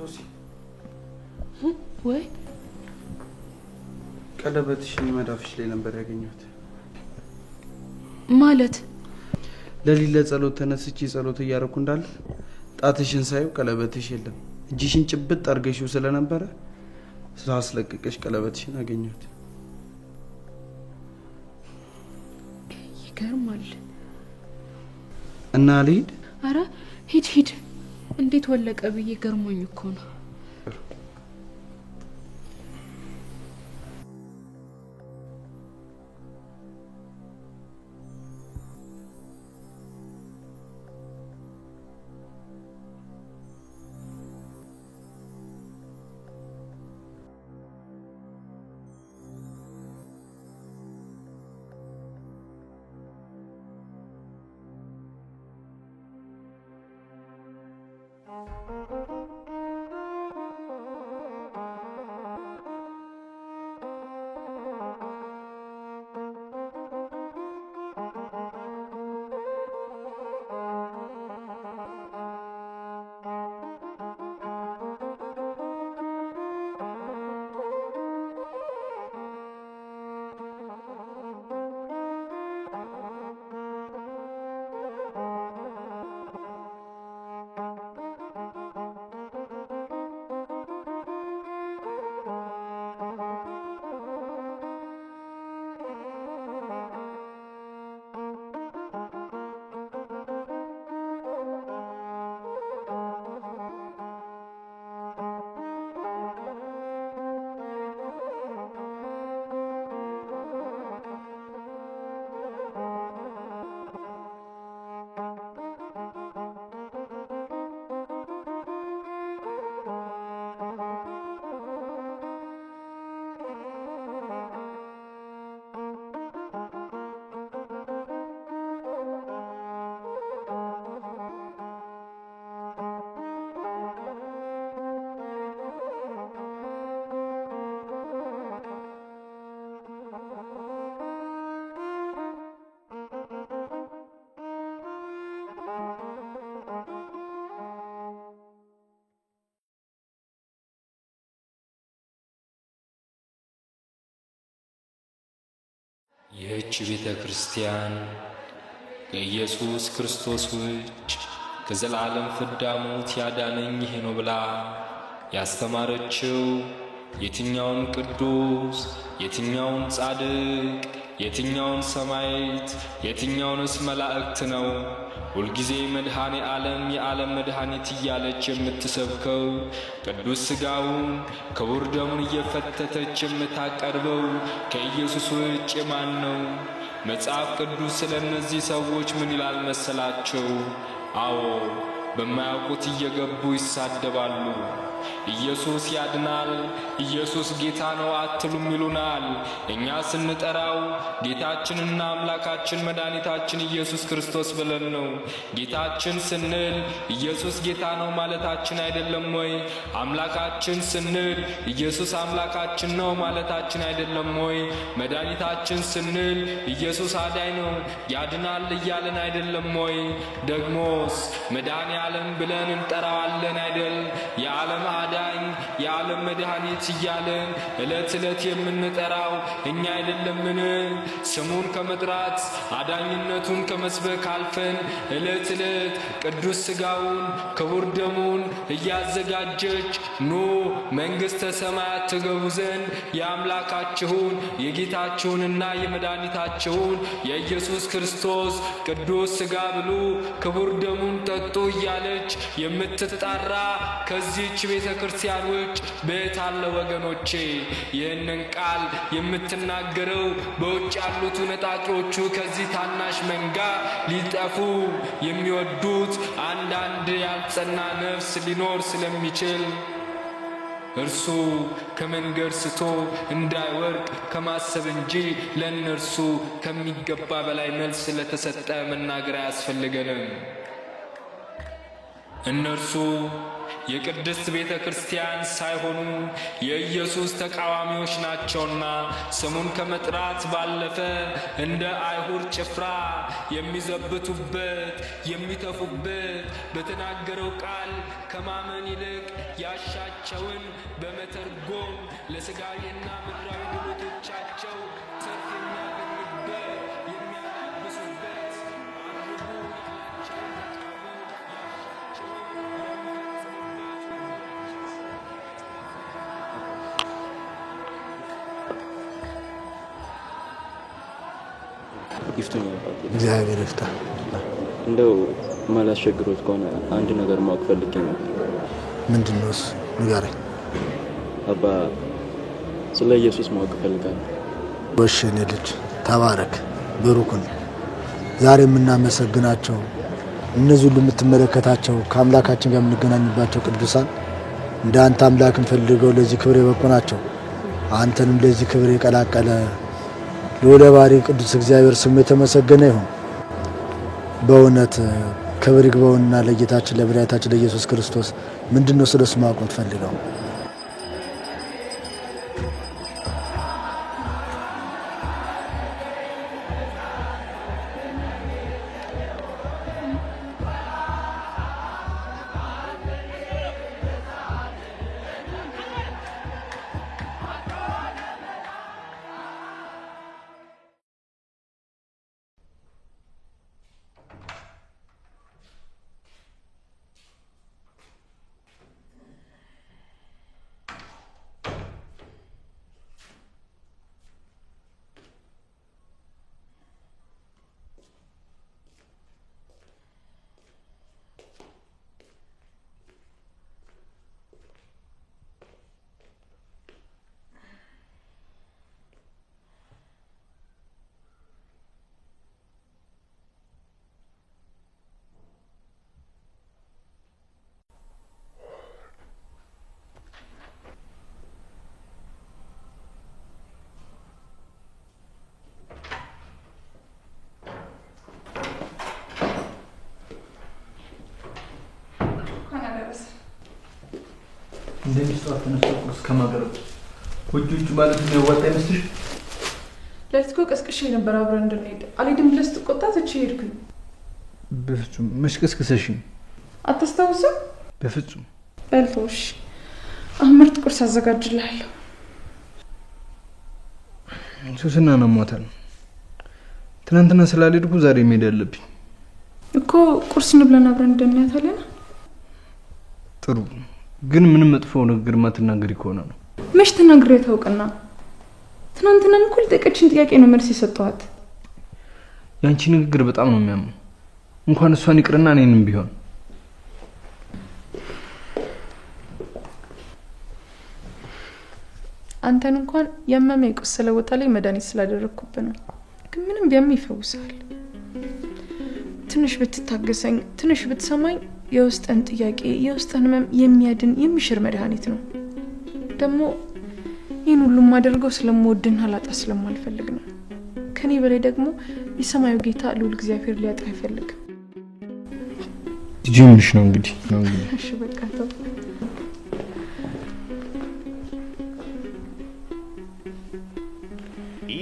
ሶሲ። ወይ? ቀለበትሽን መዳፍሽ ላይ ነበር ያገኘሁት። ማለት? ለሊት ለጸሎት ተነስቼ ጸሎት እያደረኩ እንዳለ ጣትሽን ሳየው ቀለበትሽ የለም። እጅሽን ጭብጥ አድርገሽው ስለነበረ ሳስለቅቅሽ ቀለበትሽን አገኘሁት። ይገርማል። እና ልሂድ? አረ ሂድ ሂድ። እንዴት ወለቀ ብዬ ገርሞኝ እኮ ነው። ይህች ቤተ ክርስቲያን ከኢየሱስ ክርስቶስ ውጭ ከዘላለም ፍዳ ሞት ያዳነኝ ይሄ ነው ብላ ያስተማረችው የትኛውን ቅዱስ፣ የትኛውን ጻድቅ፣ የትኛውን ሰማዕት፣ የትኛውንስ መላእክት ነው? ሁልጊዜ መድኃኔ ዓለም የዓለም መድኃኒት እያለች የምትሰብከው፣ ቅዱስ ሥጋውን ክቡር ደሙን እየፈተተች የምታቀርበው ከኢየሱስ ውጭ ማን ነው? መጽሐፍ ቅዱስ ስለ እነዚህ ሰዎች ምን ይላል መሰላቸው? አዎ፣ በማያውቁት እየገቡ ይሳደባሉ። ኢየሱስ ያድናል፣ ኢየሱስ ጌታ ነው አትሉም ይሉናል። እኛ ስንጠራው ጌታችንና አምላካችን መድኃኒታችን ኢየሱስ ክርስቶስ ብለን ነው። ጌታችን ስንል ኢየሱስ ጌታ ነው ማለታችን አይደለም ወይ? አምላካችን ስንል ኢየሱስ አምላካችን ነው ማለታችን አይደለም ወይ? መድኃኒታችን ስንል ኢየሱስ አዳኝ ነው ያድናል እያለን አይደለም ወይ? ደግሞስ መድኃኔ ዓለም ብለን እንጠራዋለን አይደል? የዓለም አዳኝ የዓለም መድኃኒት እያለን ዕለት ዕለት የምንጠራው እኛ አይደለምን? ስሙን ከመጥራት አዳኝነቱን ከመስበክ አልፈን ዕለት ዕለት ቅዱስ ሥጋውን ክቡር ደሙን እያዘጋጀች ኑ መንግሥተ ሰማያት ትገቡ ዘንድ የአምላካችሁን የጌታችሁንና የመድኃኒታችሁን የኢየሱስ ክርስቶስ ቅዱስ ሥጋ ብሉ፣ ክቡር ደሙን ጠጡ እያለች የምትጣራ ከዚህች ቤተ ክርስቲያን ውጭ ቤት አለ? ወገኖቼ፣ ይህንን ቃል የምትናገረው በውጭ ያሉት ነጣቂዎቹ ከዚህ ታናሽ መንጋ ሊጠፉ የሚወዱት አንዳንድ ያልጸና ነፍስ ሊኖር ስለሚችል እርሱ ከመንገድ ስቶ እንዳይወርቅ ከማሰብ እንጂ ለእነርሱ ከሚገባ በላይ መልስ ስለተሰጠ መናገር አያስፈልገንም። እነርሱ የቅድስት ቤተ ክርስቲያን ሳይሆኑ የኢየሱስ ተቃዋሚዎች ናቸውና ስሙን ከመጥራት ባለፈ እንደ አይሁድ ጭፍራ የሚዘብቱበት፣ የሚተፉበት፣ በተናገረው ቃል ከማመን ይልቅ ያሻቸውን በመተርጎም ለሥጋዊና ምድራዊ ድሎቶቻቸው ትርፍ የሚያገኙበት፣ የሚያላብሱበት፣ አድርጉ ያላቸውን ተቃውመው ያሻቸውን የሚፈጽሙበት። ይፍቱኝ አባቴ። እግዚአብሔር ይፍታ። እንደው ማላስቸግሮት ከሆነ አንድ ነገር ማወቅ ፈልጌ ነበር። ምንድን ነው እሱ? ንገረኝ። አባ፣ ስለ ኢየሱስ ማወቅ እፈልጋለሁ። ጎሽ የኔ ልጅ ተባረክ፣ ብሩክን። ዛሬ የምናመሰግናቸው እነዚህ ሁሉ የምትመለከታቸው ከአምላካችን ጋር የምንገናኝባቸው ቅዱሳን እንደ አንተ አምላክን ፈልገው ለዚህ ክብር የበቁ ናቸው። አንተንም ለዚህ ክብር የቀላቀለ ልዑለ ባሕርይ ቅዱስ እግዚአብሔር ስሙ የተመሰገነ ይሁን። በእውነት ክብር ይግባውና ለጌታችን ለመድኃኒታችን ለኢየሱስ ክርስቶስ። ምንድን ነው ስለ እሱ ማወቅ የምትፈልገው? እንኳን አደረሰ። እንደዚህ ጠዋት ተነስቶ ቁርስ ከማቅረብ ውጭ ውጭ ማለት የሚያዋጣ አይመስልሽ? ሌሊት እኮ ቀስቅሼ ነበር አብረን እንድንሄድ። አልሄድም ብለህ ስትቆጣ ትቼ ሄድኩኝ። በፍጹም መች ቀስቅሰሽኝ? አታስታውስም? በፍጹም። በልቶሽ አሁን ምርጥ ቁርስ አዘጋጅልሃለሁ። ሶስና አሟታል። ትናንትና ስላልሄድኩ ዛሬ መሄድ አለብኝ። እኮ ቁርስ እንብላና አብረን እንደናያታለን። ጥሩ፣ ግን ምንም መጥፎ ንግግር ማትናገሪ ከሆነ ነው። መች ተናግሬ ታውቅና? ትናንትናም እኮ ለጠየቀችኝ ጥያቄ ነው መልስ የሰጠኋት። የአንቺ ንግግር በጣም ነው የሚያመው። እንኳን እሷን ይቅርና እኔንም ቢሆን። አንተን እንኳን ያመመ የቆሰለ ቦታ ላይ መድኃኒት ስላደረግኩብህ ነው። ግን ምንም ቢያም ይፈውሳል። ትንሽ ብትታገሰኝ፣ ትንሽ ብትሰማኝ የውስጥን ጥያቄ የውስጥን ህመም የሚያድን የሚሽር መድኃኒት ነው። ደግሞ ይህን ሁሉ የማደርገው ስለምወድና ላጣ ስለማልፈልግ ነው። ከኔ በላይ ደግሞ የሰማዩ ጌታ ልዑል እግዚአብሔር ሊያጣ አይፈልግም። ልጅ ምንሽ ነው እንግዲህ። እሺ በቃ ተው።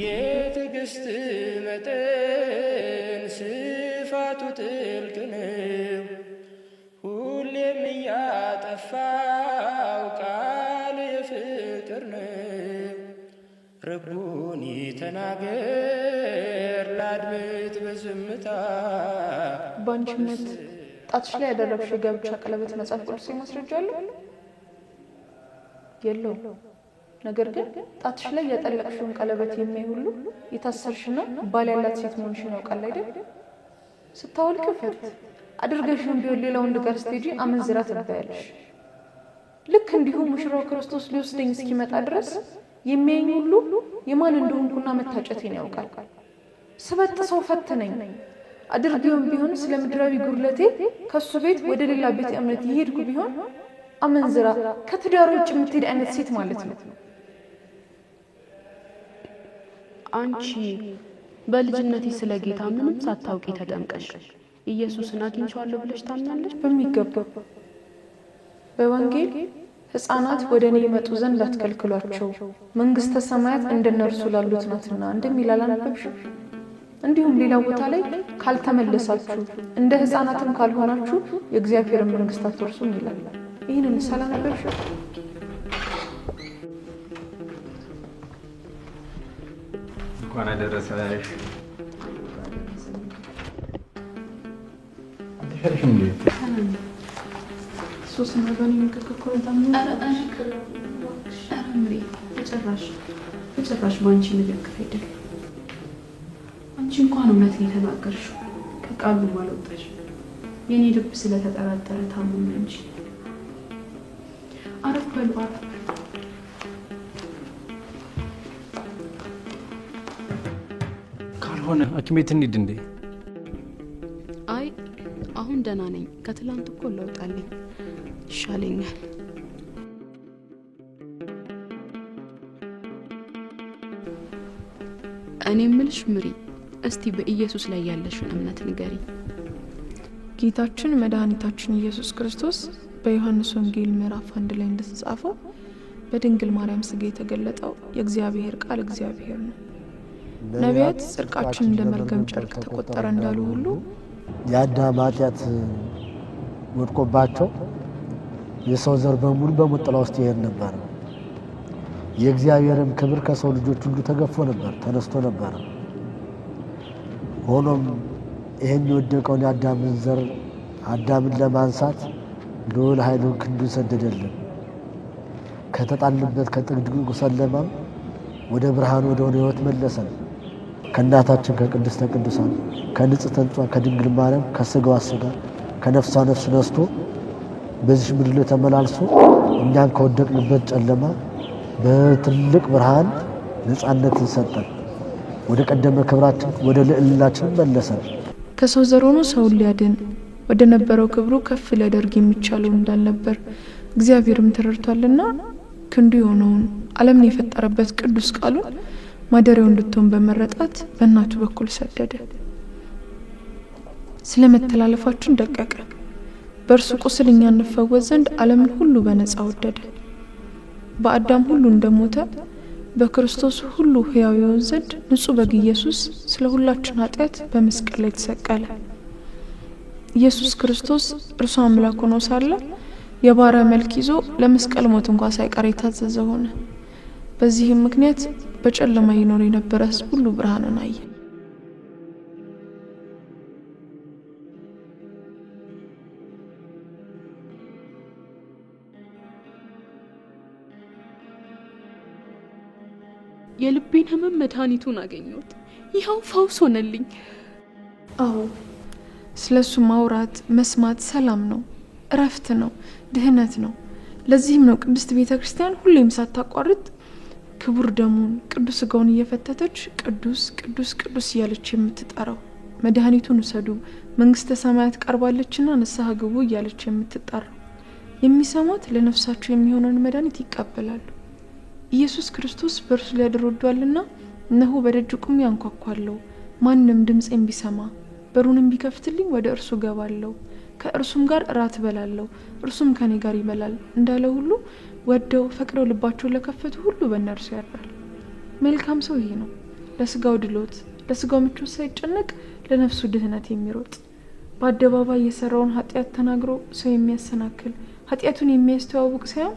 የትዕግስት መጠን ስፋቱ ጥልቅ ነው። ሁሌም እያጠፋው ቃል የፍቅር ነው። ርቡኒ ተናገር ላድምጥ በዝምታ። በአንቺ እምነት ጣትሽ ላይ ያደረግሽው የጋብቻ ቀለበት መጽሐፍ ቅዱስ ማስረጃ አለው? የለውም። ነገር ግን ጣትሽ ላይ ያጠለቅሽውን ቀለበት የሚያይ ሁሉ የታሰርሽና ባል ያላት ሴት መሆንሽን ያውቃል አይደል? ስታወልቂው ፈት አድርገሽውን ቢሆን ሌላ ወንድ ጋር ስትሄጂ አመንዝራ ትባያለሽ። ልክ እንዲሁ ሙሽራው ክርስቶስ ሊወስደኝ እስኪመጣ ድረስ የሚያየኝ ሁሉ የማን እንደሆንኩና መታጨቴን ያውቃል። ስበጥሰው ፈት ነኝ። አድርጌውም ቢሆን ስለ ምድራዊ ጉድለቴ ከእሱ ቤት ወደ ሌላ ቤተ እምነት የሄድኩ ቢሆን አመንዝራ ከትዳር ውጭ የምትሄድ አይነት ሴት ማለት ነው። አንቺ በልጅነቴ ስለ ጌታ ምንም ሳታውቂ ተጠምቀሽ ኢየሱስን አግኝቼዋለሁ ብለሽ ታምናለሽ? በሚገባ። በወንጌል ሕፃናት ወደ እኔ ይመጡ ዘንድ አትከልክሏቸው፣ መንግሥተ ሰማያት እንደነርሱ ላሉት ናትና እንደሚል አላነበብሽም? እንዲሁም ሌላ ቦታ ላይ ካልተመለሳችሁ እንደ ሕፃናትም ካልሆናችሁ የእግዚአብሔርን መንግሥት አትወርሱም ይላል። ይህንን አላነበብሽም? እንኳን አደረሰሽ። አልተሻለሽም እንዴ? ሶስና በእኔ ንግግር እኮ በጣም ኧረ ምሬ በጭራሽ በጭራሽ በአንቺ ንግግር አይደለም። አንቺ እንኳን እውነት ነው የተናገርሽው፣ ከቃሉም አልወጣሽ። የኔ ልብ ስለተጠራጠረ ታመመ እንጂ። አረፍ በሉ አረፍ በሉ። ካልሆነ ሐኪም ቤት እንሂድ እንዴ? አይ አሁን ደህና ነኝ። ከትላንት እኮ ለውጥ አለኝ፣ ይሻለኛል። እኔ ምልሽ ምሪ፣ እስቲ በኢየሱስ ላይ ያለሽን እምነት ንገሪ። ጌታችን መድኃኒታችን ኢየሱስ ክርስቶስ በዮሐንስ ወንጌል ምዕራፍ 1 ላይ እንደተጻፈው በድንግል ማርያም ስጋ የተገለጠው የእግዚአብሔር ቃል እግዚአብሔር ነው። ነቢያት ጽድቃችን እንደ መርገም ጨርቅ ተቆጠረ እንዳሉ ሁሉ የአዳም ኃጢአት ወድቆባቸው የሰው ዘር በሙሉ በሞት ጥላ ውስጥ ይሄድ ነበር። የእግዚአብሔርም ክብር ከሰው ልጆች ሁሉ ተገፎ ነበር፣ ተነስቶ ነበር። ሆኖም ይህን የወደቀውን የአዳምን ዘር አዳምን ለማንሳት ልዑል ኃይሉን ክንዱን ሰደደልን። ከተጣልንበት ከጥቅጥቁ ጨለማም ወደ ብርሃን ወደ ሆነ ሕይወት መለሰን። ከእናታችን ከቅድስተ ቅዱሳን ከንጽሕተ ንጹሐን ከድንግል ማርያም ከሥጋዋ ሥጋ ከነፍሷ ነፍስ ነስቶ በዚህ ምድር ላይ ተመላልሶ እኛን ከወደቅንበት ጨለማ በትልቅ ብርሃን ነፃነትን ሰጠን። ወደ ቀደመ ክብራችን ወደ ልዕልናችን መለሰን። ከሰው ዘር ሆኖ ሰውን ሊያድን ወደ ነበረው ክብሩ ከፍ ሊያደርግ የሚቻለው እንዳልነበር እግዚአብሔርም ተረድቷልና ክንዱ የሆነውን ዓለምን የፈጠረበት ቅዱስ ቃሉን ማደሪያው እንድትሆን በመረጣት በእናቱ በኩል ሰደደ። ስለ መተላለፋችን ደቀቀ። በእርሱ ቁስል እኛ እንፈወስ ዘንድ ዓለምን ሁሉ በነጻ ወደደ። በአዳም ሁሉ እንደሞተ በክርስቶስ ሁሉ ሕያው ይሆን ዘንድ ንጹሕ በግ ኢየሱስ ስለ ሁላችን ኃጢአት በመስቀል ላይ ተሰቀለ። ኢየሱስ ክርስቶስ እርሱ አምላክ ሆኖ ሳለ የባሪያ መልክ ይዞ ለመስቀል ሞት እንኳ ሳይቀር የታዘዘ ሆነ። በዚህም ምክንያት በጨለማ ይኖር የነበረ ሕዝብ ሁሉ ብርሃንን አየ። የልቤን ህመም መድኃኒቱን አገኘሁት። ይኸው ፈውስ ሆነልኝ። አዎ፣ ስለሱ ማውራት መስማት ሰላም ነው፣ እረፍት ነው፣ ድህነት ነው። ለዚህም ነው ቅድስት ቤተ ክርስቲያን ሁሌም ሳታቋርጥ ክቡር ደሙን ቅዱስ ስጋውን እየፈተተች ቅዱስ ቅዱስ ቅዱስ እያለች የምትጠራው። መድኃኒቱን ውሰዱ መንግስተ ሰማያት ቀርባለችና ንስሐ ግቡ እያለች የምትጠራው። የሚሰሟት ለነፍሳቸው የሚሆነውን መድኃኒት ይቀበላሉ። ኢየሱስ ክርስቶስ በእርሱ ሊያድር ወዷልና እነሆ በደጅ ቆሜ አንኳኳለሁ፣ ማንም ድምፄን ቢሰማ በሩንም ቢከፍትልኝ ወደ እርሱ እገባለሁ፣ ከእርሱም ጋር እራት እበላለሁ፣ እርሱም ከኔ ጋር ይበላል እንዳለ ሁሉ ወደው ፈቅደው ልባቸውን ለከፈቱ ሁሉ በእነርሱ ያድራል። መልካም ሰው ይሄ ነው፣ ለስጋው ድሎት ለስጋው ምቾት ሳይጨነቅ ለነፍሱ ድህነት የሚሮጥ፣ በአደባባይ የሰራውን ኃጢአት ተናግሮ ሰው የሚያሰናክል ኃጢአቱን የሚያስተዋውቅ ሳይሆን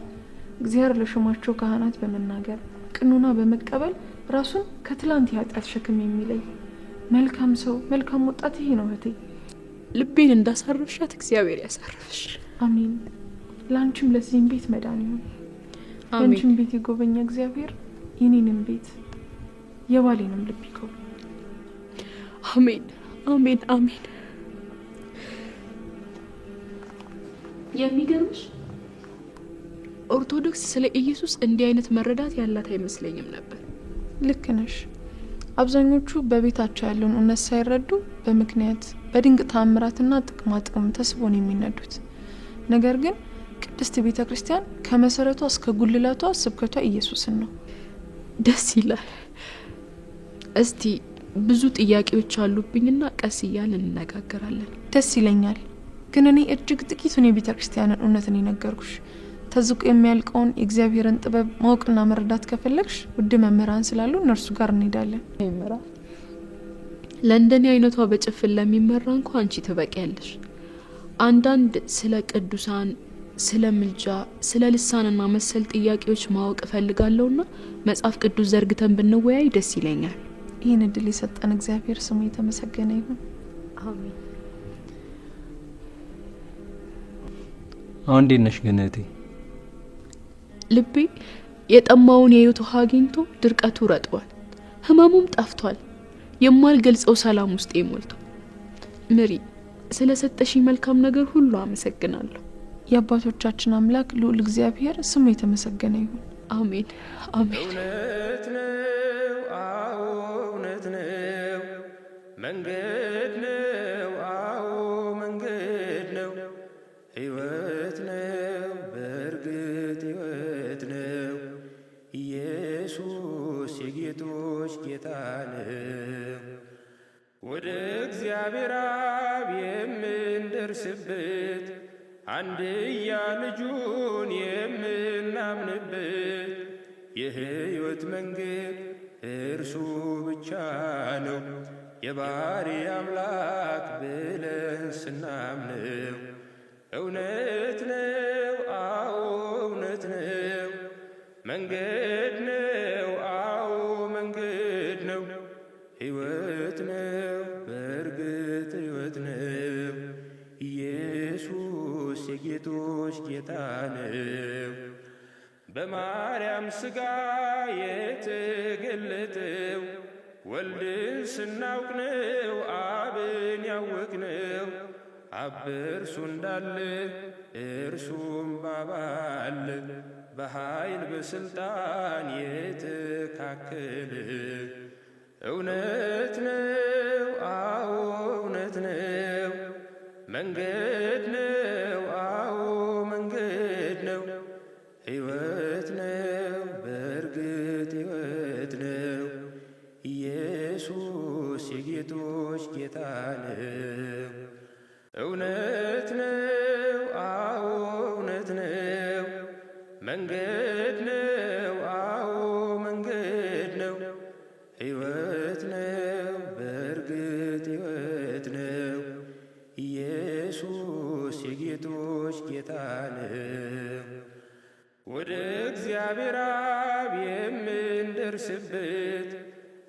እግዚአብሔር ለሾማቸው ካህናት በመናገር ቅኑና በመቀበል ራሱን ከትላንት የኃጢአት ሸክም የሚለይ መልካም ሰው መልካም ወጣት ይሄ ነው እህቴ። ልቤን እንዳሳረፍሻት እግዚአብሔር ያሳርፍሽ። አሜን። ለአንቺም ለዚህም ቤት መዳን ይሁን። አሜን። የአንቺን ቤት የጎበኘ እግዚአብሔር የኔንም ቤት የባሌንም ልብ ይጎብኝ። አሜን አሜን አሜን። የሚገርምሽ ኦርቶዶክስ ስለ ኢየሱስ እንዲህ አይነት መረዳት ያላት አይመስለኝም ነበር። ልክ ነሽ። አብዛኞቹ በቤታቸው ያለውን እውነት ሳይረዱ በምክንያት በድንቅ ተአምራትና ጥቅማ ጥቅም ተስቦ ነው የሚነዱት። ነገር ግን ቅድስት ቤተ ክርስቲያን ከመሰረቷ እስከ ጉልላቷ ስብከቷ ኢየሱስን ነው። ደስ ይላል። እስቲ ብዙ ጥያቄዎች አሉብኝና ቀስ እያልን እንነጋገራለን። ደስ ይለኛል። ግን እኔ እጅግ ጥቂቱን የቤተ ክርስቲያንን እውነትን የነገርኩሽ። ተዝቆ የሚያልቀውን የእግዚአብሔርን ጥበብ ማወቅና መረዳት ከፈለግሽ ውድ መምህራን ስላሉ እነርሱ ጋር እንሄዳለን። ይመራ ለእንደኔ አይነቷ በጭፍን ለሚመራ እንኳ አንቺ ትበቂያለሽ። አንዳንድ ስለ ቅዱሳን፣ ስለ ምልጃ፣ ስለ ልሳንና መሰል ጥያቄዎች ማወቅ እፈልጋለሁና መጽሐፍ ቅዱስ ዘርግተን ብንወያይ ደስ ይለኛል። ይህን እድል የሰጠን እግዚአብሔር ስሙ የተመሰገነ ይሁን። አሜን። አሁን እንዴት ነሽ ግን እህቴ? ልቤ የጠማውን የሕይወት ውሃ አግኝቶ ድርቀቱ ረጥቧል፣ ህመሙም ጠፍቷል። የማልገልጸው ሰላም ውስጤ ሞልቷል። ምሪ፣ ስለ ሰጠሽኝ መልካም ነገር ሁሉ አመሰግናለሁ። የአባቶቻችን አምላክ ልዑል እግዚአብሔር ስሙ የተመሰገነ ይሁን። አሜን አሜን። እውነት ነው፣ አዎ እውነት ነው፣ መንገድ ነው፣ አዎ መንገድ ነው፣ ሕይወት ነው፣ በእርግጥ ሕይወት ነው። ኢየሱስ የጌቶች ጌታ ነው። ወደ እግዚአብሔር አብ የምንደርስበት አንድያ ልጁን የምናምንበት የሕይወት መንገድ እርሱ ብቻ ነው። የባሕርይ አምላክ ብለን ስናምነው እውነት ነው፣ አዎ እውነት ነው፣ መንገድ ነው፣ አዎ መንገድ ነው፣ ሕይወት ነው፣ በእርግጥ ሕይወት ነው። ኢየሱስ የጌቶች ጌታ ነው። በማርያም ሥጋ የተገለጠው ወልድን ስናውቅ ነው አብን ያወቅነው። አብ በእርሱ እንዳለ እርሱም በአብ አለ፣ በኃይል በሥልጣን የተካከለ። እውነት ነው፣ አዎ እውነት ነው፣ መንገድ ነው፣ አዎ መንገድ ነው፣ ሕይወት ነው፣ በእርግጥ ሕይወት ነው። ኢየሱስ የጌቶች ጌታ ነው። እውነት ነው፣ አዎ እውነት ነው፣ መንገድ ነው፣ አዎ መንገድ ነው፣ ሕይወት ነው፣ በእርግጥ ሕይወት ነው። ኢየሱስ የጌቶች ጌታ ነው። ወደ እግዚአብሔር አብ የምንደርስበት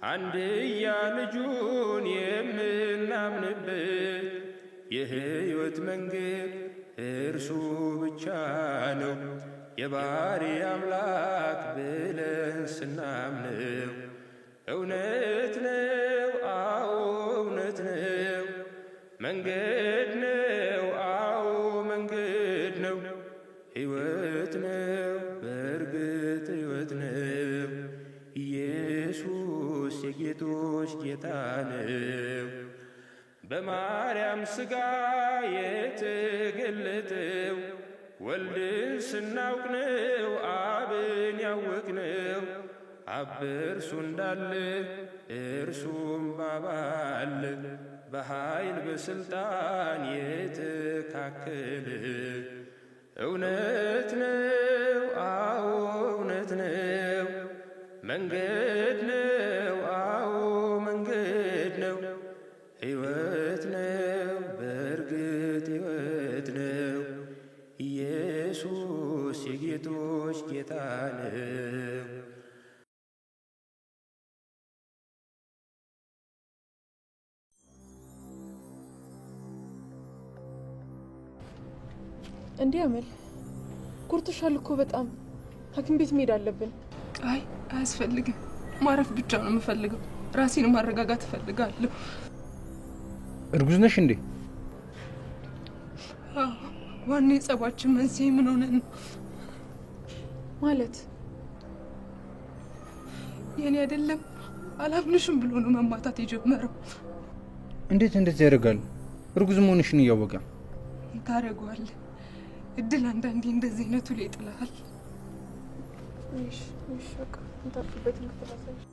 አንድያ ልጁን የምናምንበት የሕይወት መንገድ እርሱ ብቻ ነው። የባሕርይ አምላክ ብለን ስናምነው እውነት ነው፣ አዎ እውነት ነው፣ መንገድ ነው፣ አዎ መንገድ ነው፣ ሕይወት ነው፣ በእርግጥ ሕይወት ነው። ኢየሱስ የጌቶች ጌታ ነው። በማርያም ሥጋ የተገለጠው ወልድን ስናውቅ ነው አብን ያወቅነው። አብ በእርሱ እንዳለ እርሱም በአብ አለ፣ በኃይል በሥልጣን የተካከለ። እውነት ነው፣ አዎ እውነት ነው፣ መንገድ ነው፣ አዎ መንገድ ነው፣ ሕይወት ነው፣ በእርግጥ ሕይወት ነው። ኢየሱስ የጌቶች ጌታ ነው። እንዲህ አመል ጎርቶሻል እኮ በጣም፣ ሐኪም ቤት መሄድ አለብን። አይ አያስፈልግም። ማረፍ ብቻ ነው የምፈልገው። ራሴን ማረጋጋት እፈልጋለሁ። እርጉዝ ነሽ እንዴ? አዎ፣ ዋና የጸባችን መንስኤ ምን ሆነ ነው? ማለት የኔ አይደለም አላምንሽም ብሎ ነው መማታት የጀመረው። እንዴት እንደዚህ ያደርጋል? እርጉዝ መሆንሽን እያወቀ። ታደርገዋለህ። እድል አንዳንዴ እንደዚህ አይነቱ ላይ ይጥልሃል። እሺ እሺ፣ በቃ እንታርፍበትን ክፍል አሳይሽ።